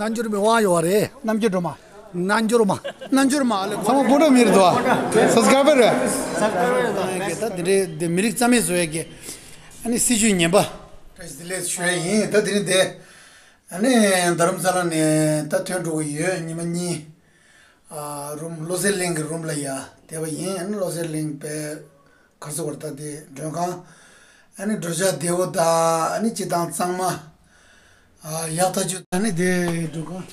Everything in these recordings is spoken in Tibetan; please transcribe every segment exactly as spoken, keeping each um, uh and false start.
རྣལ་འབྱོར་མའི་དབང་ཡོད་རེད། རྣལ་འབྱོར་སྒྲོལ་མ། རྣལ་འབྱོར་མ། རྣལ་འབྱོར་མ་ལ་ཚང་མ་སྤོ་འགྲོ་མི་རེད་དོ། སབ་སི་ཀ་རའི་བར་རེད། ད་འདི་འདྲའི་འདི་མི་རིགས་རྩ་མེད་བཟོ་ཡས་ཀྱི་ཨ་ནི་སྲིད་བྱུས་ངན་པ། བཀྲ་ཤིས་བདེ་ལེགས་ཞུ་ཡས་ཡིན། ད་འདི་ནི་འདི་ཨ་ནི་རྡ་རམ་ས་ལ་ནས་ད་ཐོན་འགྲོ་གི་ཡོད། ཉི་མ་གཉིས། ཨ་རུམ་བློ་གསལ་གླིང་གི་རུམ་ལ་ཡ་བསྡད་པ་ཡིན། ཨ་ནི་བློ་གསལ་གླིང་པའི་གར་སོ་བར་ད་དེ་མགྲོན་ཁང་། ཨ་ནི་བགྲོད་བྱ་བདེ་བོ་དང་ཨ་ནི་སྤྱི་བཏང་གཙང་མ། ཨ་ཡག་ཐག་ཆོད། ཨ་ནི་དེ་མགྲོན་ཁང་།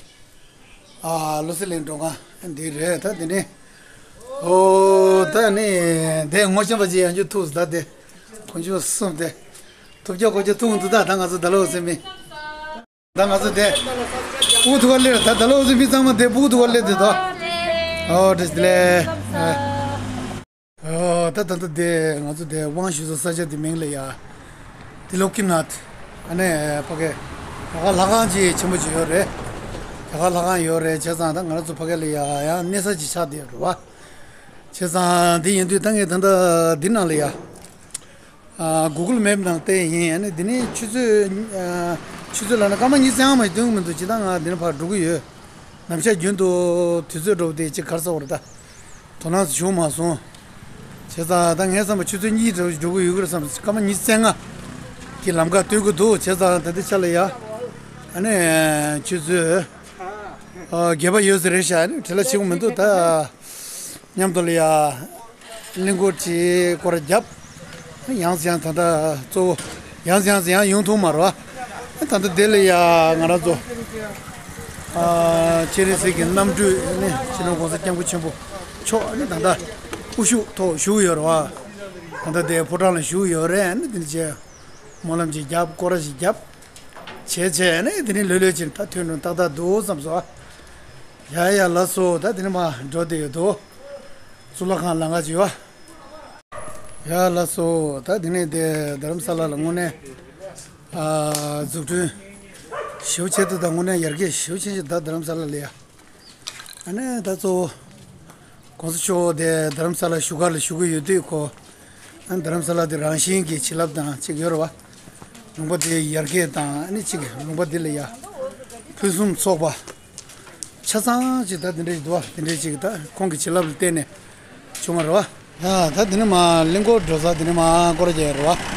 ཨ་བློ་གསལ་གླིང་མགྲོན་ཁང་འདི་རེད། ད་དེ་ནི་ཨོ་ད་ནི་དེ་ངོ་ཤེས་པ་ཅིག་ཡང་རྒྱུ་ཐུག་ད་དེ་ཁོང་ཚོ་གསུམ་དེ་ཐུག་རྒྱ་གོ་རྒྱ་ཐུག་འདུག་ད་ད་ང་ཚོ་ད་ལོ་སེམས་མི། ད་ང་ཚོ་དེ་སྤུ་གུ་ཐུག་ག་སླེབས། ད་ད་ལོ་འོ་ཚོ་མི་ཚང་མ་དེ་སྤུ་གུ་ཐུག་ག་སླེབས་དེ་དོ། ཨོ་བཀྲ་ཤིས་བདེ་ལེགས། ཨོ་ད་ད་ད་དེ་ང་ཚོ་དེ་དབང་ཞུ་ས་ས་ཆ་དེ་མིང་ལ་ཡ་དེ་ལོ་ཀི་ནཱཐ། ཨ་ནི་ཕ་གི་རྒྱ་གར་ལྷ་ཁང་ཅིག་ཆེན་པོ་ཅིག་ཡོད་རེད། རྒྱ་གར་ལྷ་ཁང་ཡོད་རེད། བྱས་ཙང་ད་ང་རང་ཚོ་ཕ་གི་ལ་ཡ་ཡང་གནས་ས་ཅིག་ཆགས་བསྡད་ཡོད་རེད་བ། བྱས་ཙང་དེ་ཡིན་དུས་ད་ངས་ད་ད་འདི་ནང་ལ་ཡ། Google Map ནང་བལྟས་ཡིན། ཨ་ནི་འདི་ནི་ཆུ་ཚོད། ཆུ་ཚོད་ལབ་ན་སྐར་མ་ཉི་ཤུ་རྩ་ལྔ་མ་ཐོན་གྱི་མི་འདུག་ཅི་ད་ང་འདི་ནི་ཕར་འགྲོ་གི་ཡོད། ནམ་ཞག་རྒྱུན་དུ་དུས་ཚོད་འགྲོ་བ་དེ་ཅིག་གར་ས་བར་ད་དོ་སྣང་བྱུང་མ་སོང་། བྱས་ཙང་ད་ངས་བསམ་པ་ཆུ་ཚོད་གཉིས་འགྲོ་འགྲོ་གི་ཡོད་ཀྱི་རེད་བསམ། སྐར་མ་ཉི་ཤུ་རྩ་ལྔ་གི་ལམ་ཁ་སྟོན་གྱི་འདུག་བྱས་ཙང་ད་ལྟའི་ཆ་ལ་ཡ་ཨ་ནི་ཆུ་ཚོད་བརྒྱད་པ་ཡོད་ས་རེད་ཤག་ཨ་ནི་བྲེལ་བ་བྱེད་དགོས་མི་འདུག་ད། མཉམ་དུ་ལ་ཡ་གླིང་སྐོར་གྱི་སྐོར་རྒྱབ། ཡང་ཡང་ད་ལྟ་གཙོ་བོ་ཡང་ཡང་ཡང་ཡོང་ཐུབ་མ་རེད་བ། ད་ལྟ་དེ་ལ་ཡ་ང་རང་ཚོ་ཨ་སྤྱན་རས་གཟིགས་ཀྱི་རྣམ་སྤྲུལ་ནི་སྤྱི་ནོར་༸གོང་ས་༸སྐྱབས་མགོན་ཆེན་པོ་མཆོག་ནི་ད་ལྟ་དབུ་བཞུགས་ཐོག་བཞུགས་ཡོད་རེད་བ། ད་ལྟ་དེ་ཕོ་བྲང་ལ་བཞུགས་ཡོད་རེད། ནི་དེ་ནི་བྱས་སྨོན་ལམ་ཅིག་རྒྱབ། སྐོར་ར་ཞིག་རྒྱབ། བྱས་བྱས་ནས་དེ་ནས་ལྷོད་ལྷོད་ཅིག་ད་ཐོན་འགྲོ་ཏག་ཏག་འདུག་བསམ་སོང་། ཡ་ཡ་ལགས་སོ། ད་དེ་ནས་མར་འགྲོ་བསྡད་ཡོད་དོ། གཙུག་ལག་ཁང་ལམ་ཁ་ཅིག་ཡོད། ཡ་ལགས་སོ། ད་དེ་ནས་དེ་རྡ་རམ་ས་ལ་ལ་དངོས་གནས་ཨ་འཛུགས་སྐྲུན་ཞེ་པོ་བྱས་འདུག་ད་དངོས་གནས་ཡར་རྒྱས་ཞེ་པོ་ཅིག་ད་རྡ་རམ་ས་ལ་ལ་ཡ། ཨ་ནི་ད་གཙོ་བོ་༸གོང་ས་མཆོག་དེ་རྡ་རམ་ས་ལ་བཞུགས་སྒར་ལ་བཞུགས་ཀྱི་ཡོད་དུས་ཁོ། ཨ་ནི་རྡ་རམ་ས་ལ་དེ་རང་བཞིན་གྱི་བྱིན་རླབས་དང་གཅིག་ཡོད་རེད་བ། ལུང་པ་དེ་ཡར་རྒྱས་དང་ཨ་ནི་གཅིག་ལུང་པ་དེ་ལ་ཡ་ཕུན་སུམ་ཚོགས་པ། ཆ་ཚང་གཅིག་ད་དེ་འདྲ་ཞིག་འདུག་བ། དེ་འདྲ་ཞིག་ད་ཁོང་གི་བྱིན་རླབས་ལ་བརྟེན་ནས་བྱུང་བ་རེད་བ། ཡ་ད་དེ་ནས་མར་གླིང་སྐོར་འགྲོ་ས་དེ་ནས་མར་སྐོར་རྒྱག་རེད་བ།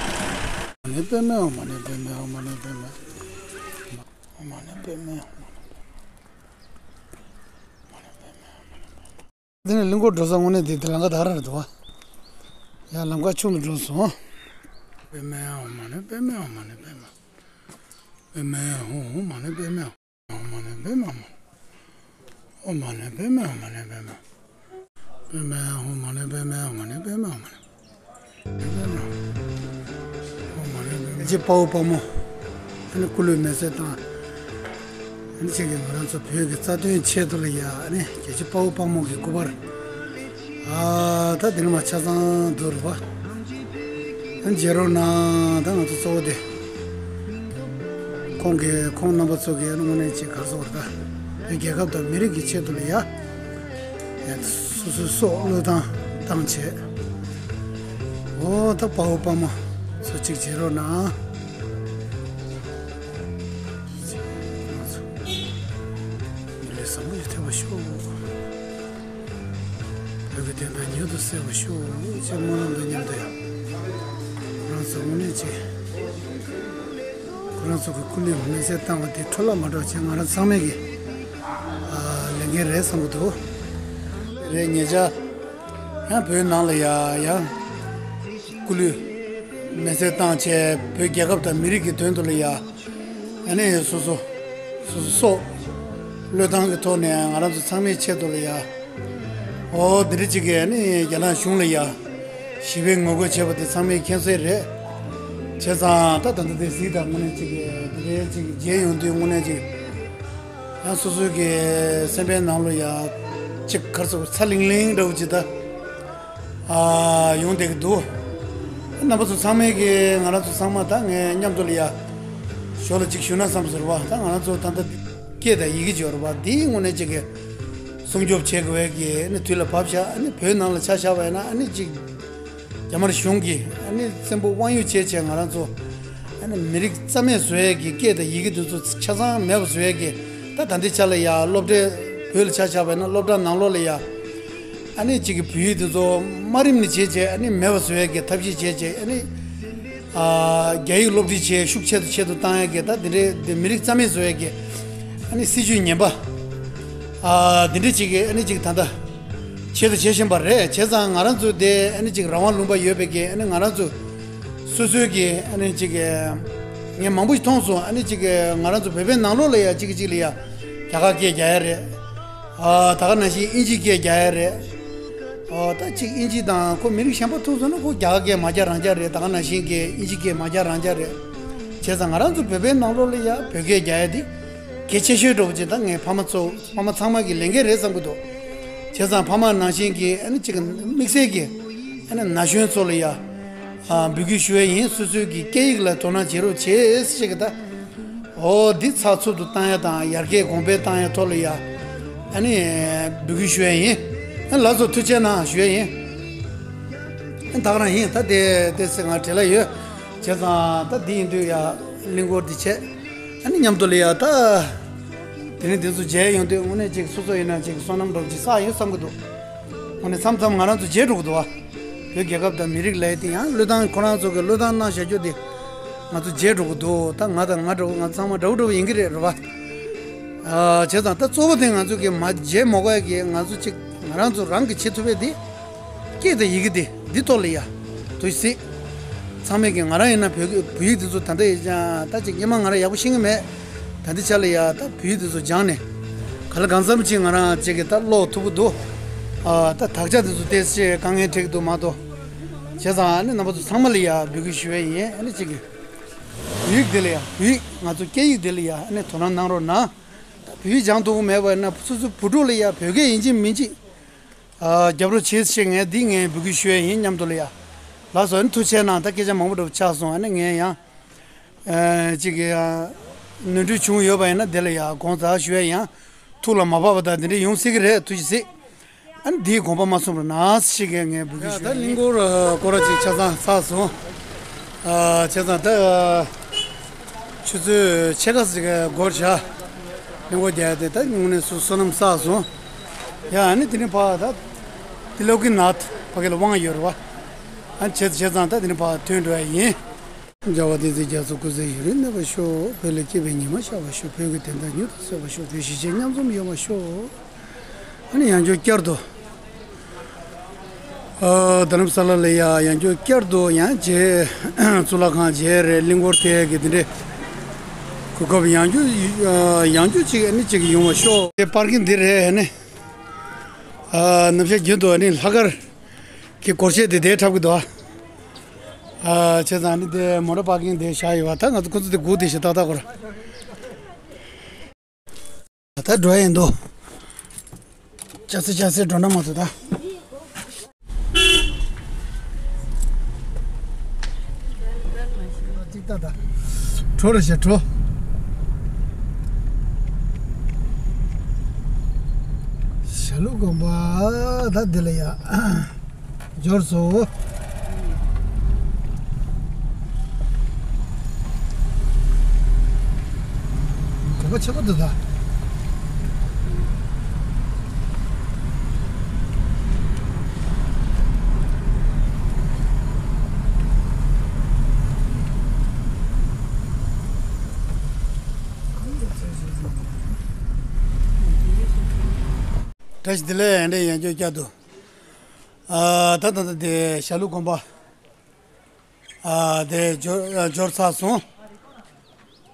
མ་ཎི་པདྨེ་ཧཱུྃ། མ་ཎི་པདྨེ་ཧཱུྃ། མ་ཎི་པདྨེ་ཧཱུྃ། མ་ཎི་པདྨེ་ཧཱུྃ། དེ་ནས་གླིང་སྐོར་འགྲོ་ས་དངོས་གནས་དེ་དེ་ལམ་ཁ་དེ་ག་རང་རེད་འདུག་བ། ཡ་ལམ་ཁ་ཆུང་དུ་འགྲོ་སོང་། པདྨེ་ཧཱུྃ། མ་ཎི་པདྨེ་ཧཱུྃ། མ་ཎི་པདྨེ་ཧཱུྃ། པདྨེ་ཧཱུྃ། མ་ཎི་པདྨེ་ཧཱུྃ། མ་ཎི་པདྨེ་ཧཱུྃ། ཨོཾ་མ་ཎི་པདྨེ་ཧཱུྃ། མ་ཎི་པདྨེ་ཧཱུྃ། པདྨེ་ཧཱུྃ། མ་ཎི་པདྨེ་ཧཱུྃ། མ་ཎི་པདྨེ་ཧཱུྃ། མ་ཎི་པདྨེ་ཧཱུྃ། ཨོཾ་མ་ཎི་པདྨེ། རྗེ་དཔའ་བོ་དཔའ་མོ། ཨ་ནི་སྐུ་ལུས་མེ་སྲེག་བཏང་། ཨ་ནི་ཁྱེད་ཀྱིས་ང་རང་ཚོ་བོད་ཀྱི་རྩ་དོན་ཆེད་དུ་ལ་ཡ་ཨ་ནི་རྒྱལ་གཅེས་དཔའ་བོ་དཔའ་མོ་གི་སྐུ་པར། ཨ་ད་དེ་ནས་མར་ཆ་ཚང་འདུག་རེད་པ། ཨ་ནི་མཇལ་རོགས་གནང་། ད་ང་ཚོ་གཙོ་བོ་དེ། ཁོང་གིས་ཁོང་རྣམ་པ་ཚོ་གིས་ཨ་ནི་དངོས་གནས་ཅིག་གར་སོང་བར་ད། བོད་རྒྱལ་ཁབ་དང་མི་རིགས་ཀྱི་ཆེད་དུ་ལ་ཡ། ཡ་སོ་སོའི་སྲོག་བློས་བཏང་བཏང་བྱས། འོ་ད་དཔའ་བོ་དཔའ་མོ་ཚོ་གཅིག་མཇལ་རོགས་གནང་། མི་ལུས་བཟང་པོ་ཞིག་ཐོབ་པར་ཤོག། བོད་ཀྱི་བདེན་མཐའ་མྱུར་དུ་གསལ་བར་ཤོག་ཅེས་སྨོན་ལམ་དང་མཉམ་དུ་ཡང་། ཁོ་རང་ཚོ་དངོས་གནས་ཅིག་ཁོ་རང་ཚོ་གི་སྐུ་ལུས་མེ་སྲེག་བཏང་བ་དེ་འཕྲོ་བརླག་མ་འགྲོ་བྱས་ང་རང་ཚང་མས་ཀྱི་ཨ་ལས་འགན་རེད་བསམ་གྱི་འདུག་རེད། ཉེ་ཆར་ཡང་བོད་ནང་ལ་ཡ་ཡང་སྐུ་ལུས་མེ་སྲེག་བཏང་བྱས་བོད་རྒྱལ་ཁབ་དང་མི་རིགས་ཀྱི་དོན་དུ་ལ་ཡ། ཨ་ནི་སོ་སོ། སོ་སོ་སྲོག་བློས་བཏང་གི་ཐོག་ནས་ང་རང་ཚོ་ཚང་མའི་ཆེད་དུ་ལ་ཡ། འོ་འདི་འདྲ་ཅིག་གིས་ཨ་ནི་རྒྱ་ནག་གཞུང་ལ་ཡ། ཞི་བའི་ངོ་རྒོལ་བྱས་པ་དེ་ཚང་མས་མཁྱེན་གསལ་རེད། བྱས་ཙང་ད་ད་ལྟ་དེ་གཟིགས་དང་དངོས་གནས་ཅིག་གིས་འདི་འདྲའི་ཅིག་མཇལ་ཡོང་དུས་དངོས་གནས་ཅིག་ཡང་སོ་སོའི་གི་སེམས་པའི་ནང་ལ་ཡ། ཅིག་གར་སོང་ཚ་ལིང་ལིང་འདྲ་བོ་ཅིག་ད། ཨ་ཡོང་བསྡད་ཀྱི་འདུག་རྣམ་པ་ཚོ་ཚང་མས་ཀྱི་ང་རང་ཚོ་ཚང་མ་ད་ངས་མཉམ་དུ་ལ་ཡ་ཞོར་ལ་ཅིག་ཞུ་ན་བསམ་ཟེར་བ། ད་ང་རང་ཚོ་ད་ལྟ་སྐད་དང་ཡི་གེ་ཅིག་ཡོད་རེད་བ། འདིའི་དངོས་གནས་ཅིག་གི་སྲུང་སྐྱོབ་བྱེད་དགོས་པའི་གི་ནི་དུས་ལ་བབ་ཤག་ནི་བོད་ནང་ལ་ཆ་བཞག་པ་ཡིན་ན་ཨ་ནི་ཅིག་རྒྱ་དམར་གཞུང་གིས་ཨ་ནི་བཙན་པོ་དབང་ཡོད་བྱས་བྱས་ང་རང་ཚོ་ཨ་ནི་མི་རིགས་རྩ་མེད་བཟོ་ཡས་ཀྱི་སྐད་དང་ཡི་གེ་འདི་ཚོ་ཆ་ཚང་མེད་པ་བཟོ་ཡས་ཀྱི་ ད་ད་ལྟའི་ཆ་ལ་ཡ་སློབ་གྲྭའི་བོད་ལ་ཆ་བཞག་པ་ཡིན་ན་སློབ་གྲྭ་ནང་ལོགས་ལ་ཡ་ཨ་ནི་གཅིག་གི་བོད་ཡིག་དེ་ཚོ་དམའ་རིམ་ནས་བྱས་བྱས་ཨ་ནི་མེད་པ་བཟོ་ཡས་ཀྱི་ཐབས་ཤེས་བྱས་བྱས་ཨ་ནི་ཨ་རྒྱ་ཡིག་སློབ་ཁྲིད་བྱས་ཤུགས་ཆེ་དུ་ཆེ་དུ་བཏང་ཡས་ཀྱི་ད་དེ་འདྲའི་དེ་མི་རིགས་རྩ་མེད་བཟོ་ཡས་ཀྱི་ཨ་ནི་སྲིད་ཇུས་ངན་པ་ཨ་དེ་འདྲ་གཅིག་གི་ཨ་ནི་གཅིག་ད་ལྟ་བྱས་དང་བྱེད་བཞིན་པ་རེད། བྱས་ཙང་ང་རང་ཚོ་དེ་ཨ་ནི་གཅིག་རང་དབང་ལུང་པ་ཡོད་པའི་གི་ཨ་ནི་ང་རང་ཚོ་སོ་སོའི་གི་ཨ་ནི་གཅིག་གི་ངས་མང་པོ་ཞིག་མཐོང་སོང་། ཨ་ནི་གཅིག་གི་ང་རང་ཚོ་བོད་པའི་ནང་ལོགས་ལ་ཡ་གཅིག་གི་གཅིག་ལ་ཡ་རྒྱ་གར་སྐད་རྒྱག་ཡ་རེད། ཨ་ད་ག་ནང་བཞིན་ཨིན་ཇིའི་སྐད་རྒྱག་ཡ་རེད། ཨ་ད་གཅིག་ཨིན་ཇི་དང་ཁོ་མི་རིགས་གཞན་པ་ཐུག་སོང་ན་ཁོ་རྒྱ་གར་སྐད་མ་རྒྱག་རང་རྒྱག་རེད། ད་ག་ནང་བཞིན་གི་ཨིན་ཇིའི་སྐད་མ་རྒྱག་རང་རྒྱག་རེད། བྱས་ཙང་ང་རང་ཚོ་བོད་པའི་ནང་ལོགས་ལ་ཡ་བོད་སྐད་རྒྱག་ཡ་དེ་གལ་ཆེ་ཤོས་འདྲ་བོ་ཅིག་ད་ངས་ཕ་མ་ཚོ་ཕ་མ་ཚང་མ་གི་ལས་འགན་རེད་བསམ་གི་འདུག་བྱས་ཙང་ཕ་མ་ནང་བཞིན་གྱི་ཨ་ནི་གཅིག་དམིགས་བསལ་གྱི་ཨ་ནི་ན་གཞོན་ཚོ་ལ་ཡ་ཨ་འབོད་སྐུལ་ཞུ་ཡ་ཡིན། སོ་སོའི་གི་སྐད་ཡིག་ལ་དོ་སྣང་བྱེད་རོགས་བྱེད་ཟེར་གི་ད། འོ་འདི་ཚགས་ཚུད་དུ་བཏང་ཡ་དང་ཡར་རྒྱས་གོང་འཕེལ་བཏང་ཡ་ཐོག་ལ་ཡ་ཨ་ནི་འབོད་སྐུལ་ཞུ་ཡ་ཡིན། ཨ་ལགས་སོ་ཐུགས་རྗེ་གནང་ཞུ་ཡ་ཡིན། ཨ་ད་ག་རང་ཡིན། ད་དེ་དེ་ཚེ་ང་བྲེལ་ལ་ཡོད། བྱས་ཙང་ད་འདི་ཡིན་དུས་ཡ་གླིང་སྐོར་འདི་བྱས། ཨ་ནི་མཉམ་དུ་ལ་ཡ་ད་དེ་རིང་འདི་ཚོ་མཇལ་ཡོང་དུས་དངོས་གནས་ཅིག་སོ་སོ་ཡིན་ན་ཅིག་བསོད་ནམས་འདྲ་པོ་ཅིག་བསགས་ཡོད་བསམ་གི་འདུག་དངོས་གནས་མཚམས་མཚམས་ང་རང་ཚོ་མཇལ་འགྲོ་གི་འདུག་བ། བོད་རྒྱལ་ཁབ་དང་མི་རིགས་ལས་དེ་ཡང་བློས་བཏང་ཁོ་རང་ཚོ་གི་བློས་བཏང་གནང་བཞག་རྒྱུ་དེ་ང་ཚོ་མཇལ་འགྲོ་གི་འདུག་ད་ང་དང་ང་འདྲ་བོ་ང་ཚང་མ་འདྲ་བོ་འདྲ་བོ་ཡིན་གི་རེད་རེད་བ། ཨ་བྱས་ཙང་ད་གཙོ་བོ་དེ་ང་ཚོ་གི་མ་མཇལ་མ་དགོས་ཡ་གི་ང་ཚོ་ཅིག་ང་རང་ཚོ་རང་གི་བྱེད་ཐུབ་པའི་དེ་སྐད་དང་ཡི་གེ་དེ་འདི་ཐོག་ལ་ཡ་དུ་སྲིད། ཚང་མས་ཀྱི་ང་རང་ཡིན་ན་བོད་ཀྱི་བོད་ཡིག་དེ་ཚོ་ད་ལྟ་ཡི་ཅང་ད་ཅིག་སྔོན་མ་ང་རང་ཡག་པོ་ཤེས་ཀྱི་མེད། ད་ལྟའི་ཆ་ལ་ཡ་ད་བོད་ཡིག་དེ་ཚོ་སྦྱངས་ནས་ག་ལ་གང་འཚམ་ཅིག་ང་རང་ཅིག་གི་ད་ཀློག་ཐུབ་ཀྱི་འདུག་ཨ་ད་དག་ཆ་དེ་ཚོ་ཏོག་ཙམ་དཀའ་ངལ་འཕྲད་ཀྱི་འདུག་མ་གཏོགས། བྱས་ཙང་ཨ་ནི་རྣམ་པ་ཚོ་ཚང་མ་ལ་ཡ་འབོད་སྐུལ་ཞུ་ཡ་ཡིན། ཨ་ནི་ཅིག་གི་བོད་ཡིག་དེ་ལ་ཡ་བོད་ཡིག་ང་ཚོ་སྐད་ཡིག་དེ་ལ་ཡ་ཨ་ནི་དོ་སྣང་གནང་རོགས་གནང་། ད་བོད་ཡིག་སྦྱང་ཐུབ་ཀྱི་མེད་པ་ཡིན་ན་སོ་སོའི་བུ་ཕྲུག་ལ་ཡ་བོད་སྐད་ཡིན་གཅིག་མིན་གཅིག་ཨ་རྒྱབ་རོགས་བྱེད་ཞེས་ངས་འདི་ངས་འབོད་སྐུལ་ཞུ་ཡ་ཡིན་མཉམ་དུ་ལ་ཡ། ལགས་སོ། ཨ་ནི་ཐུགས་རྗེ་གནང་། ད་སྐད་ཆ་མང་པོ་འདྲ་པོ་ཆགས་སོང་། ཨ་ནི་ངས་ཡང་ཨ་ཅིག་གི་ཨ་ནོར་འཁྲུལ་བྱུང་ཡོད་པ་ཡིན་ན་དེ་ལ་ཡ་དགོངས་དག་ཞུ་ཡ་ཡང་ཐུགས་ལ་མ་བབས་པ་དང་དེ་འདྲ་ཡོང་སྲིད་ཀྱི་རེད། ཐུགས་རྗེ་གཟིགས། ཨ་ནི་འདིའི་དགོངས་པ་མ་ཚོམ་རོགས་གནང་ཞེས་ངས་འབོད་སྐུལ་ཞུ་ཡ་ཡིན། ད་གླིང་སྐོར་སྐོར་ར་ཅིག་ཆ་ཚང་ཚར་སོང་། ཨ་བྱས་ཙང་ད་ཆུ་ཚོད་ཕྱེད་ཀ་ཙམ་འགོར་བཞག་གླིང་སྐོར་རྒྱག་ཡ་དེ་ད་དངོས་གནས་སུ་བསོད་ནམས་བསགས་སོང་། ཡ་ཨ་ནི་དེ་ནས་ཕར་ད་ཏི་ལོ་ཀི་ནཱཐ་ཕ་གི་ལ་དབང་ཡོད་རེད་བ། ཨ་ནི་བྱས་བྱས་ཙང་ད་དེ་ནས་ཕར་ཐོན་འགྲོ་ཡ་ཡིན། རྒྱལ་བ་བསྟན་འཛིན་རྒྱ་མཚོ་སྐུ་ཚེ་ཡུན་རིང་གནས་པར་ཤོག་བོད་ལ་སྐྱིད་པའི་ཉི་མ་ཤར་བར་ཤོག་བོད་ཀྱི་བདེན་མཐའ་མྱུར་དུ་གསལ་བར་ཤོག་བོད་གཞིས་བྱེས་མཉམ་འཛོམས་ཡོང་བར་ཤོག་ཨ་ནི་ཡང་བསྐྱར་དུ། ཨ་རྡ་རམ་ས་ལ་ལ་ཡ་ཡང་བསྐྱར་དུ་ཡང་མཇལ། གཙུག་ལག་ཁང་མཇལ་རེད། གླིང་སྐོར་ཐེབས་ཀྱི་དེ་འདྲའི་གོ་སྐབས་ཡང་བསྐྱར་ཡང་བསྐྱར་ཅིག་ཨ་ནི་ཅིག་ཡོང་བར་ཤོག་དེ་པར་ཀིང་འདི་རེད། ཨ་ནི་ཨ་ནམ་ཞག་རྒྱུན་དུ་ཨ་ནི་ལྷག་དཀར་གྱི་སྒོར་གཞས་དེ་དེ་འཁྲབ་ཀྱི་འདུག་ཨ་བྱས་ཙང་ཨ་ནི་དེ་མོ་ཊ་པར་ཀིང་དེ་བཞག་ཡོད་པ། ད་ང་ཚོ་ཁོ་ཚོ་དེ་སྒུག་བསྡད་ཤག་ཏག་ཏག་ཁོ་ར། ད་འགྲོ་ཡ་ཡིན་འདུག་ཅག་སེ་ཅག་སེ་འགྲོ་ན་མ་ཐུབ་ད། ཅིག་ད་ད། གྲོ་རེ་བྱས་གྲོ། ཞྭ་ལུ་དགོན་པ་ད་འདི་ལ་ཡ། འབྱོར་སོང་། གོམ་པ་ཆེན་པོ་འདུག་ད། བཀྲ་ཤིས་བདེ་ལེགས། ཨ་འདྲས་ཡང་བསྐྱར་བསྐྱར་དུ། ཨ་ད་ད་ད་དེ་ཞྭ་ལུ་དགོན་པ། ཨ་དེ་འབྱོར་ཨ་འབྱོར་ཚར་སོང་།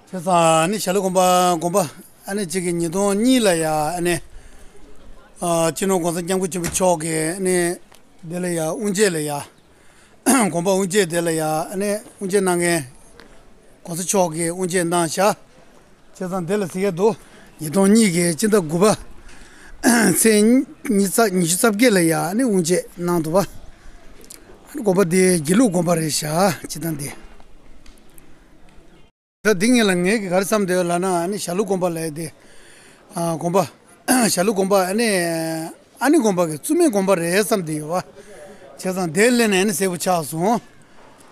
བྱས་ཙང་ཨ་ནི་ཞྭ་ལུ་དགོན་པ་དགོན་པ་ཨ་ནི་གཅིག་གི་ཉིས་སྟོང་གཉིས་ལ་ཡ་ཨ་ནི་ཨ་སྤྱི་ནོར་༸གོང་ས་༸སྐྱབས་མགོན་ཆེན་པོ་མཆོག་གིས་ཨ་ནི་དེ་ལ་ཡ་དབུ་འབྱེད་ལ་ཡ། དགོན་པ་དབུ་འབྱེད་དེ་ལ་ཡ་ཨ་ནི་དབུ་འབྱེད་གནང་མཁན་༸གོང་ས་མཆོག་གིས་དབུ་འབྱེད་གནང་བཞག་བྱས་ཙང་དེ་ལ་ཟེར་གྱི་འདུག་ཉིས་སྟོང་གཉིས་ཀྱི་སྤྱི་ཟླ་དགུ་པ་ཚེས་ཉི་ཤུ་རྩ་ཉི་ཤུ་རྩ་བརྒྱད་ལ་ཡ་ཨ་ནི་དབུ་འབྱེད་གནང་འདུག་བ། ཨ་ནི་དགོན་པ་དེ་དགེ་ལུགས་དགོན་པ་རེད་བཞག་སྤྱིར་བཏང་དེ། ད་འདི་ངེད་ལ་ངེད་ཀྱི་ག་རེ་བསམ་བསྡད་ཡོད་ལབ་ན་ཨ་ནི་ཞྭ་ལུ་དགོན་པ་ལབ་ཡ་དེ། ཨ་དགོན་པ། ཞྭ་ལུ་དགོན་པ་ཨ་ནི། ཨ་ནི་དགོན་པ་གི་བཙུན་མའི་དགོན་པ་རེད་བསམ་བསྡད་ཡོད་པ། བྱས་ཙང་དེ་སླེབས་ནས་ཨ་ནི་གསལ་པོ་ཆགས་སོང་།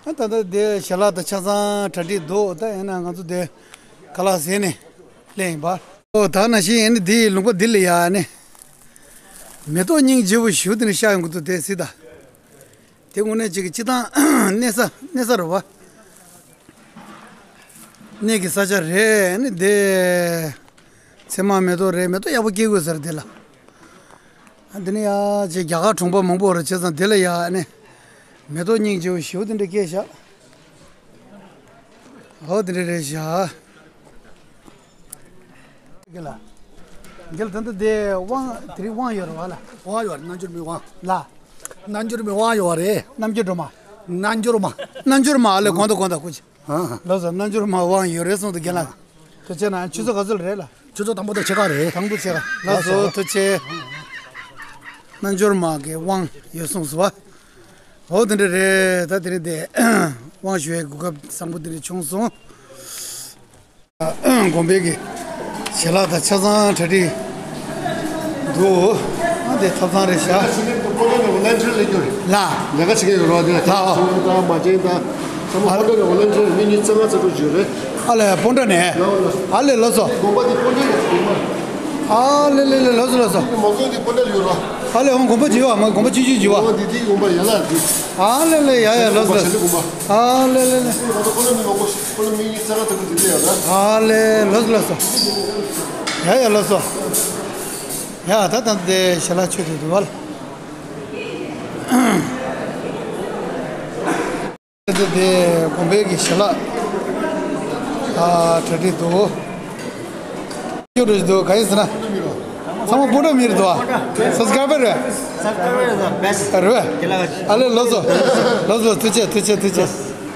ཨ་ད་ལྟ་དེ་ཞལ་ལག་དང་ཆ་ཚང་གྲ་སྒྲིག་འདུག་ད་ཡིན་ན་ང་ཚོ་དེ་ཁ་ལག་ཟས་ནས་སླེབས་ཡིན་པ། ཨོ་ད་ནང་བཞིན་ཡིན་ནི་འདི་ལུང་པ་འདི་ལ་ཡ་ནི། མེ་ཏོག་སྙིང་རྗེ་པོ་ཞུ་དེ་ནི་ཤ་ཡོང་གི་འདུག་དེ་སྲིད་ད། དེ་དངོས་གནས་ཅིག་གི་སྤྱི་བཏང་གནས་ས་གནས་ས་རེད་བ། གནས་ཀྱི་ས་ཆ་རེད་ནི་དེ། ཚེར་མ་མེ་ཏོག་རེད། མེ་ཏོག་ཡག་པོ་སྐྱེ་དགོས་ཟེར་དེ་ལ། ཨ་འདི་ནི་ཡ་ཅིག་རྒྱ་གར་གྲོང་པ་མང་པོ་རེད་བྱས་ཙང་དེ་ལ་ཡ་ནི། མེ་ཏོག་སྙིང་རྗེ་པོ་ཞུ་དེ་འདྲ་སྐྱེས་ཤག་ཨོ་དེ་འདྲ་རེད་ཤག་གི་ལ། གི་ལ་ད་ལྟ་དེ་དབང་དེ་རིང་དབང་ཡོད་རེད་བ་ལ། དབང་ཡོད་རེད། རྣལ་འབྱོར་མའི་དབང་། ལ། རྣལ་འབྱོར་མའི་དབང་ཡོད་རེད། རྣལ་འབྱོར་སྒྲོལ་མ། རྣལ་འབྱོར་མ། རྣལ་འབྱོར་མ་ཨ་ལེ་གོང་དུ་གོང་དུ་ཁུ་ཆེ། ཨ། ལགས་སོ། རྣལ་འབྱོར་མ་དབང་ཡོད་རེད་གསུངས་འདུག་རྒན་ལགས། ཐུགས་རྗེ་གནང་། ཆུ་ཚོད་ག་ཚོད་རེད་ལ། ཆུ་ཚོད་དང་པོ་དང་ཕྱེད་ཀ་རེད། དང་པོ་ཕྱེད་ཀ། ལགས་སོ། ཐུགས་རྗེ་ཆེ། རྣལ་འབྱོར་མ་གི་དབང་ཡོད་གསུངས་སོ། འོ་དེ་འདྲ་རེད། ད་དེ་རིང་དེ་དབང་ཞུ་བའི་གོ་སྐབས་བཟང་པོ་དེ་འདྲ་བྱུང་སོང་། དགོན་པའི་གི་ཞལ་ལག་དང་ཆ་ཚང་གྲ་སྒྲིག་འདུག་ཨ་དེ་ཐབ་ཚང་རེད་ཤག་ལ། ལས་ཀ་བྱེད་ཀྱི་ཡོད་རོགས་དེ་ལ། ཨོ། ཚོང་དང་མ་བྱན་དང་ཚང་མ་ཨ་ཕོ་བྲང་ནས་འོ་ལན་ཁྲི་ལ་སྐྱོར་རེད། ཨ་ལས་ཕོ་བྲང་ནས། ཨ་ལས་ལགས་སོ། དགོན་པ་དེ་ཕོ་བྲང་ནས་དགོན་པ། ཨ་ལས་ལས་ལས་ལགས་སོ་ལགས་སོ། མ་དགོན་དེ་ཕོ་བྲང་ཡོད་རོགས། ཨ་ལས་འོང་དགོན་པ་ཇི་བ་མ་དགོན་པ་ཆུ་ཆུ་ཇི་བ། འོ་དེ་དེའི་དགོན་པ་ཡན་ལག་དེ། ཨ་ལས་ལས་ཡ་ཡ་ལགས་སོ། ཨ་ལས་ལས་ལས། ང་ཚོ་ཁོ་ལ་མི་མང་པོ་ཁོ་ལ་མི་གཉིས་རྩ་ཁ་ཐུག་གི་དེ་ཡོད་ན། ཨ་ལས་ལགས་སོ་ལགས་སོ། ཡ་ཡ་ལགས་སོ། ཡ་ད་ད་དེ་ཞལ་ལག་མཆོད་དུ་འདུག་བ་ལ། དེ་དེ་དགོན་པའི་གི་ཞལ་ལག་ཨ་གྲ་སྒྲིག་འདུག་ཡོད་རེད་འདུག་ག་ཡིན་ཟེར་ན། ཚང་མ་སྤུན་གྲོགས་མི་རེད་འདུག་ཨ། སབ་སི་ཀ་རའི་བར་རེད། སབ་སི་ཀ་རའི་བར་རེད། རེད་བས། ཨ་ལས་ལགས་སོ། ལགས་སོ་ཐུགས་རྗེ་ཐུགས་རྗེ་ཐུགས་རྗེ།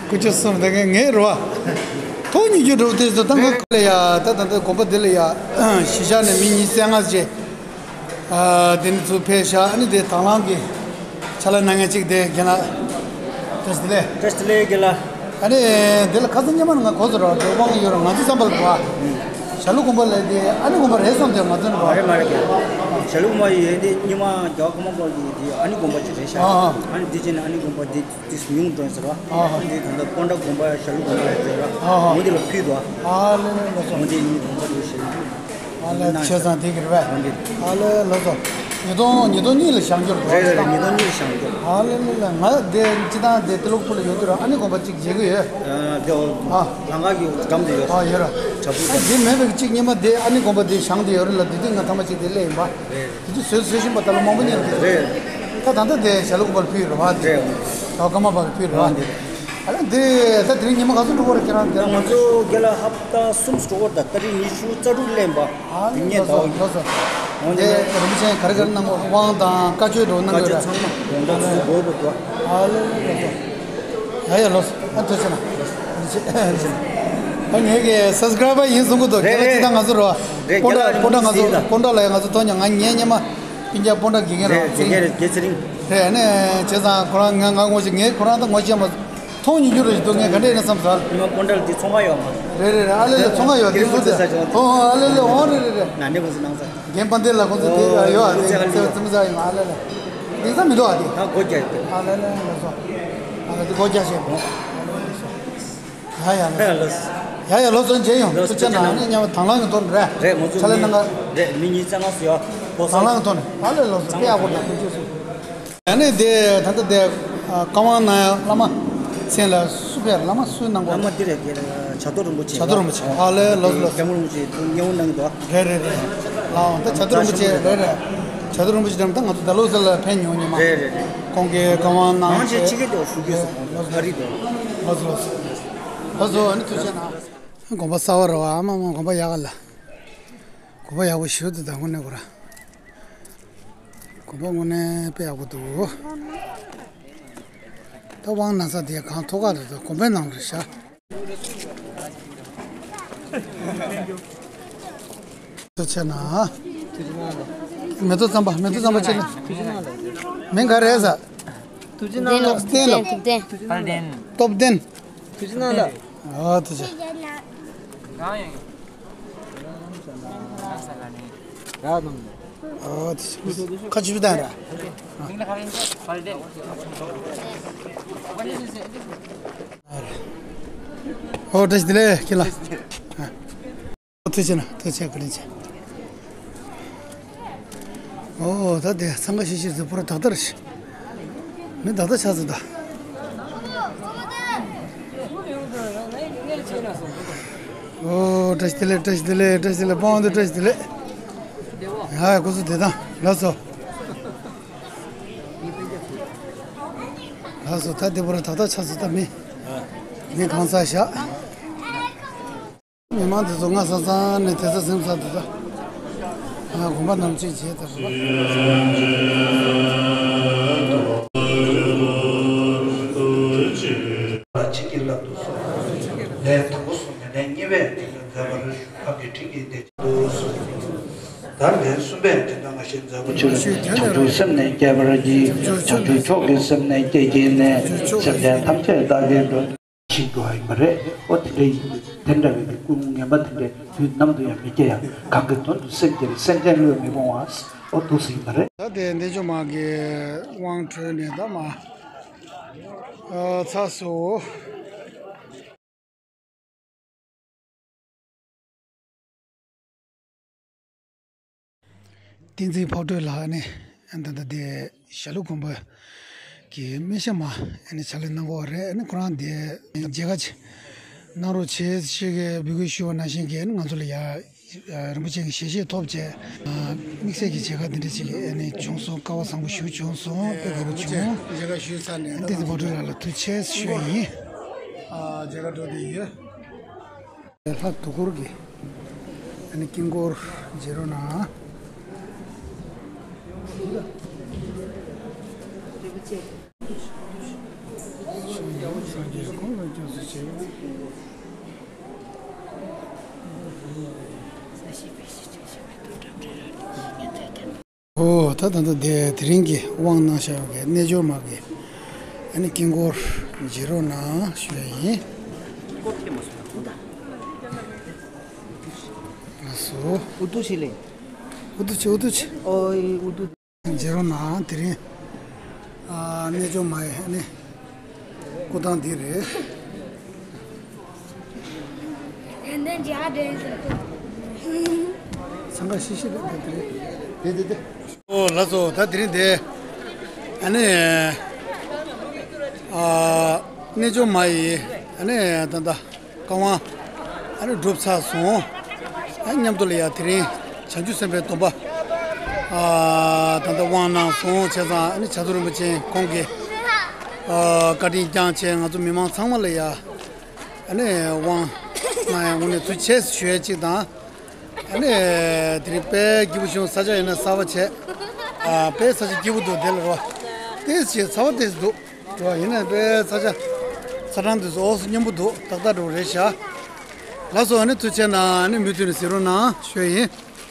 དགུ་བཅུ་གསུམ་དེ་ངས་ངས་རེད་བ། ཐོག་ཉིས་བརྒྱུད་འགྲོ་དེ་ཚོ་ད་ང་ལ་ཡ་ད་ད་ད་དགོན་པ་འདི་ལ་ཡ་གཞིས་ཆགས་ནས་མི་ཉི་ཤུ་རྩ་ལྔ་ཅིག་ཨ་དེ་ནི་ཚུར་ཕེབས་ཤག་ཨ་ནི་དེ་དང་བླངས་ཀྱི་ཕྱག་ལས་གནང་མཁན་གཅིག་དེ་རྒན་ལགས། བཀྲ་ཤིས་བདེ་ལེགས། བཀྲ་ཤིས་བདེ་ལེགས་རྒན་ལགས། ཨ་ནི་དེ་ལ་ཁ་སང་སྔོན་མ་ང་གོ་ཚོད་ར་དེ་དབང་ཡོད་ར་ང་ཚོ་བསམ་པ་ལ་ར། ཞྭ་ལུ་དགོན་པ་ལ་དེ་ཨ་ནི་དགོན་པ་རེད་བསམ་དེ་ང་ཚོ་ནི་ར། མ་རེད་མ་རེད་རྒན། ཞྭ་ལུ་དགོན་པ་ཡོད་དེ་སྔོན་མ་རྒྱལ་བ་ཀོང་པོ་པ་གི་དེ་ཨ་ནི་དགོན་པ་ཅིག་རེད་ཤག་ཨ་ཨ། ཨ་ནི་དེ་ཅིག་ནི་ཨ་ནི་དགོན་པ་དེ་དེ་ཉུང་འགྲོ་ཟེར་བ། ཨ་ཨ། ཨ་ནི་དེ་ད་ལྟ་སྤོན་ཊ་དགོན་པ་ཞྭ་ལུ་དགོན་པ་ལ་ཟེར་བ། ཨ་ཨ། འོ་དེ་ལ་ཕུལ་འདུག་ཨ་ལེ་ལེ་ལགས་སོ། འོ་དེ་ཉིད་དགོན་པ་དེ་ཞྭ་ལུ། ཨ་ལས་ཆོས་ཚང་དེ་གི་རེད་པས། ཨ་ལས་ལགས་སོ། ཉིས་སྟོང་ཉིས་སྟོང་གཉིས་ལ་བཞེངས་རྒྱུ་རེད། རེད་རེད་རེད། ཉིས་སྟོང་གཉིས་ལ་བཞེངས་རྒྱུ་རེད། ཨ་ལས་ལས་ལས། ང་དེ་སྤྱི་བཏང་དེ་ཏི་ལོག་ཕུ་ལ་ཡོད་དུས་ར་ཨ་ནི་དགོན་པ་གཅིག་མཇལ་གི་ཡོད། ཨ་དེ་ཨོ། ཨ། ལམ་ཁ་གི་འགྲམ་དུ་ཡོད། ཨ་ཡོད་ར། བྲག་ཕུག་ཨ་དེ་མེད་པའི་གཅིག་སྔོན་མ་དེ་ཨ་ནི་དགོན་པ་དེ་བཞེངས་དེ་ཡོད་རེད་ལ། དེ་དུས་ང་ཐ་མ་གཅིག་དེ་སླེབས་ཡིན་པ། རེད། དེ་དུས་བཟོས་བཟོས་བཞིན་པ་ད་ལོ་མང་པོ་ཉལ་གི་རེད། རེད། ད་ད་ལྟ་དེ་ཞྭ་ལུ་དགོན་པ་ལ་ཕུལ་ཡོད་རེད་བ། རེད། ད་ཀརྨ་པ་གི་ཕུལ་རེད་བ། ཨ་ལས་འདི་ད་དེ་རིང་ཉི་མ་ག་ཚོད་འགྲོ་གི་རེད་ཁྱེད་རང་དེ་ང་ཚོ་རྒན་ལགས་ཧབ་ཏ་གསུམ་འགྲོ་གི་རེད། ད་ཏ་རིག་ཉི་ཤུ་རྩ་དྲུག་སླེབས་པ། ཨ་ལས་ངས་ལགས་སོ་ལགས་སོ། འོ་དེ་དེ་རིན་པོ་ཆེ་ག་རེ་ག་རེ་གནང་དགོས། དབང་དང་བཀའ་ཆོས་འགྲོ་གནང་དགོས་རེད། བཀའ་ཆོས་ཚང་མ་དགོངས་དག་ཚུལ་དགོས་པ་འདུག་ཨ་ལས་ལགས་སོ། ཡ་ཡ་ལགས་སོ། ཨ་ཐུགས་རྗེ་གནང་། ཨ་ངས་ཀྱི་སབ་སི་ཀ་རའི་བར་ཡིན་གསུང་གི་འདུག་རེད་རྒན་ལགས་རེད། ཅི་ད་ང་ཚོ་རོ། རེད། སྤོན་ཊ་རྒན་ལགས་སྤོན་ཊ་ང་ཚོ་ཡིན་ད། སྤོན་ཊ་ལ་ཡ་ང་ཚོ་ཐོག་ཉ་ང་ངའི་སྔོན་མ་སྤུན་ཀྱག་སྤོན་ཊ་དགེ་རྒན་རེད། རེད་ཚེ་རིང་། རྒན་རེད་རྒན་ཚེ་རིང་། རེད། ཨ་ནི་བྱས་ཙང་ཁོ་རང་ང་ང་ངོ་ཤེས། ངས་ཁོ་རང་ད་ངོ་ཤེས་མ་མཐོང་མྱོང་རྒྱུ་རེད་འདུག་ངས་ག་འདྲ་ཡིན་ན་བསམ་ཚར། ཉི་མ་སྤོན་ཊ་ལ་དེ་ཚོང་ཁང་ཡོད་མ། རེད་རེད་རེད། ཨ་ལེ་ལེ་ཚོང་ཁང་ཡོད་དེ་ཚོ་དེ། ཨོ་ཨ་ལེ་ལེ་ཨོ་རེད་རེད་རེད། ན་ནས་ཁོང་ཚོ་གནང་ས། རྒན་དཔལ་ལྡན་ལགས་ཁོང་ཚོ་དེ། ཨོ་ཡོད་ཨ་དེ་ཚེ་ཚེ་ཚེ་མི་ཚ་ཡིན། ཨ་ལེ་ལེ། དེང་སང་མི་འདུག་ཨ་དེ། ད་སྒོ་རྒྱག་ཡོད་དེ། ཨ་ལེ་ལེ་ལགས་སོ། ཨ་ལེ་དེ་སྒོ་རྒྱག་བཞིན་པོ། ཡ་ཡ་ལགས་སོ། ཡ་ཡ་ལགས་སོ། མཇལ་ཡོང་། ཐུགས་རྗེ་གནང་། ཨ་ནི་མཉམ་དང་བླངས་ཀྱི་ཐོག་ནས་རེད། རེད། ང་ཚོ་ཕྱག་ལས་གནང་ག་རེད། མི་གཉིས་རྩ་ལྔ་སུ་ཡོད། ཕོ་གསར་དང་བླངས་ཀྱི་ཐོག་ནས། ཨ་ལེ་ལགས་སོ། དཔེ་ཡག་པོ་འདུག་དཀོན་མཆོག་གསུམ། ཡ་ནི་དེ་ད་ལྟ་དེ་བཀའ་དབང་གནང་ཡ་བླ་མ་མཚན་ལ་སུ་ཕེབས། བླ་མ་སུ་གནང་བ། བླ་མ་འདི་རེད། དེ་བྱ་རྡོ་རིན་པོ་ཆེ། བྱ་རྡོ་རིན་པོ་ཆེ། ཨ་ལེ་ལགས་སོ་ལགས་སོ། སྐྱབས་མགོན་རིན་པོ་ཆེ་ཐུགས་མཉེས་པོ་གནང་གི་འདུག་རེད་རེད་རེད། ལའོ་ད་བྱ་རྡོ་རིན་པོ་ཆེ་རེད་རེད། བྱ་རྡོ་རིན་པོ་ཆེ་འགྲམ་ད་ང་ཚོ་ད་ལོ་ཟེར་ལ་ཕན་ཉོ་ཉི་མ། རེད་རེད་རེད། ཁོང་གིས་བཀའ་དབང་གནང་། གང་བྱས་ཕྱི་རྒྱལ་དུ་ཞུ་རྒྱུ་སོང་ཨ་རི་དུ། ལགས་སོ་ལགས་སོ། ལགས་སོ། ཨ་ནི་ཐུགས་རྗེ་གནང་། དགོན་པ་གསར་པ་རེད་བ། ཨ་མ་མ་དགོན་པ་ཡག་ག་ལ། དགོན་པ་ཡག་པོ་ཞེ་པོ་འདུག་ད་དངོས་གནས་ཁོ་ར། དགོན་པ་དངོས་གནས་དཔེ་ཡག་པོ་འདུག་ད་དབང་གནང་ས་དེ་གང་ཐོག་ཁ་རེད་འདུག་དགོན་པའི་ནང་རེད་ཤག་ཐུགས་རྗེ་གནང་། མེ་ཏོག་རྩམ་པ། མེ་ཏོག་རྩམ་པ་ཅིག་ལ། མིང་ག་རེ་ཟེར། ཐུགས་རྗེ་གནང་། བསྟན་སློབ། བསྟན་སློབ། སྟོབས་ལྡན། ཐུགས་རྗེ་གནང་ལགས། ཨ་ཐུགས་རྗེ། ཨ་ཐུགས་རྗེ། ཁ་ཆུ་བཞི་དང་ར། ཨོ་བཀྲ་ཤིས་བདེ་ལེགས་ཁྱེད་ལ། ཐུགས་རྗེ་གནང་། ཐུགས་རྗེ་བཀའ་དྲིན་ཆེ། ཨོ་ད་དེ་འཚང་ཁ་ཤིག་ཤིག་ཟེར་པོ་ར་དག་དར་ཤི། མི་དག་དར་ཆགས་ཟེར་ད། ཨོ་བཀྲ་ཤིས་བདེ་ལེགས། བཀྲ་ཤིས་བདེ་ལེགས། བཀྲ་ཤིས་བདེ་ལེགས། སྤང་དུ་བཀྲ་ཤིས་བདེ་ལེགས། ཡ་སྐུ་གཟུགས་བདེ་ཐང་། ལགས་སོ། ལགས་སོ། ད་དེ་པོ་ར་དག་དར་ཆགས་ཟེར་ད། མི་མི་གང་ས་བཞག་མི་མང་དེ་ཚོ་སྔ་ས་ཚང་ནས་དེ་ཚོ་སེམས་ཚ་དེ་ཚོ། ང་དགོན་པ་ནང་ཅིག་བྱས་ད། ལ་ཕྱིན་གྱི་བླ་མདོ་སོགས། ལས་དང་པོ་གསུམ་ནས་ལས་གཉིས་པའི་དེ་ལ་མཛད་པར་ཞུ། ཁམས་ཀྱི་ཁྲིད་ཀྱི་བདེ་ཆེན་དུ་གསུངས། ད་ལན་གསུམ་པའི་དེ་ལ་ང་ཞེས་མཛད་པ་ཆོས་བྱང་ཆུབ་སེམས་ནི་བསྐྱེད་པར་བགྱི། བྱང་ཆུབ་མཆོག་གི་སེམས་ནི་བསྐྱེད་བགྱིས་ནས། སེམས་ཅན་ཐམས་ཅད་བདག་གིས་འགྲོ། ཤིང་འགྲོ་བ་ཡིན་པ་རེད། ཨོ་དེ་འདྲ་ཡིན། དེ་འདྲ་བའི་ཀུན་སློང་ངན་པ་དེ་འདྲ་དུས་ནམ་དུ་ཡང་མི་སྐྱེ་ཡང་། གང་གི་དོན་དུ་སེམས་བསྐྱེད་པའི་སེམས་ཅན་བློས་མི་སྤོང་བ། ཨོ་འདུག་སེ་ཡིན་པ་རེད། ད་དེ་བདེ་མཆོག་མ་གི་དབང་གྲོལ་ནས་ད་མ་ཨ་ཚར་སོང་། བསྟན་འཛིན་ཕག་གྲུ་ལགས་ནི་ད་ལྟ་དེ་ཞྭ་ལུ་དགོན་པ་གི་སྨན་ཞབས་མ་ཨ་ནི་ཕྱག་ལས་གནང་གི་ཡོད་རེད། ཨ་ནི་ཁོ་རང་དེ་མཇལ་ཁ་ཅིག་གནང་རོགས་བྱེད་ཞེས་ཀྱི་འབོད་སྐུལ་ཞུས་པ་ནང་བཞིན་གྱི་ཨ་ནི་ང་ཚོ་ལ་ཡ་རིན་པོ་ཆེ་གི་ཞལ་བཞེས་ཐོབ་བྱས། དམིགས་བསལ་གྱི་མཇལ་ཁ་འདི་འདྲ་ཅིག་ཨ་ནི་བྱུང་སོང་། སྐལ་བ་བཟང་པོ་ཞིག་བྱུང་སོང་། དཔེ་དགའ་པོ་བྱུང་། མཇལ་ཁ་ཞུས་ཚར་ནས་བསྟན་འཛིན་ཕག་གྲུ་ལགས་ལ་ཐུགས་རྗེ་ཆེ་ཞུ་ཡ་ཡིན། ཨ་མཇལ་ཁ་འགྲོ་བསྡད་ཡོད། ལྷ་དུ་འཁོར་གྱི་ཨ་ནི་དཀྱིལ་འཁོར་མཇལ་རོགས་གནང་། ཨོ་ད་ད་ད་དེ་དེ་རིང་གི་དབང་གནང་བཞག་པའི་རྣལ་འབྱོར་མ་གི་ཨ་ནི་དཀྱིལ་འཁོར་མཇལ་རོགས་གནང་ཞུ་ཡ་ཡིན། ལགས་སོ། ཨུ་ཏུ་ཆི་ལེ། ཨུ་ཏུ་ཆི། ཨུ་ཏུ་ཆི། ཨོ་ཨི་ཨུ་ཏུ། མཇལ་རོགས་གནང་། དེ་རིང་ཨ་རྣལ་འབྱོར་མ་ཡི་ཨ་ནི་སྐུ་ཐང་འདི་རེད། འཚང་ཁ་ཤིག་ཤིག་རེད་དེ་རེད། དེ་དེ་དེ། ཨོ་ལགས་སོ། ད་དེ་རིང་དེ་ཨ་ནི་ཨ་རྣལ་འབྱོར་མ་ཡི་ཨ་ནི་ད་ལྟ་བཀའ་དབང་ཨ་ནི་གྲུབ་ཚར་སོང་། ཨ་མཉམ་དུ་ལ་ཡ་དེ་རིང་བྱང་ཆུབ་སེམས་དཔའི་སྡོམ་པ་ཨ་ད་ལྟ་དབང་གནང་སོང་བྱས་ཙང་། ཨ་ནི་བྱ་རྩོལ་རིན་པོ་ཆེ་ཁོང་གིས་ཨ་བཀའ་དྲིན་བསྐྱངས་བྱས་ང་ཚོ་མི་མང་ཚང་མ་ལ་ཡ་ཨ་ནི་དབང་གནང་ཡ་དངོས་གནས་ཐུགས་རྗེ་ཆེ་ཞུ་ཡ་གཅིག་དང་། ཨ་ནི་དེ་རིང་དཔེ་སྐྱིད་པོ་བྱུང་། ས་ཆ་ཡིན་ན་གསར་པ་བྱས། ཨ་དཔེ་ས་ཆ་སྐྱིད་པོ་འདུག་དེ་ལ་རོ། ཏོག་ཙམ་ཚ་བ་ཏོག་ཙམ་འདུག་རོ། ཡིན་ན་དཔེ་ས་ཆ་ཚ་གྲང་དེ་ཚོ་ཨོ་སི་སྙོམས་པོ་འདུག་ཏག་ཏག་འགྲོ་རེད་ཤག་ལགས་སོ། ཨ་ནི་ཐུགས་རྗེ་གནང་། ཨ་ནི་མུ་མཐུད་ནས་གཟིགས་རོགས་གནང་ཞུ་ཡ་ཡིན།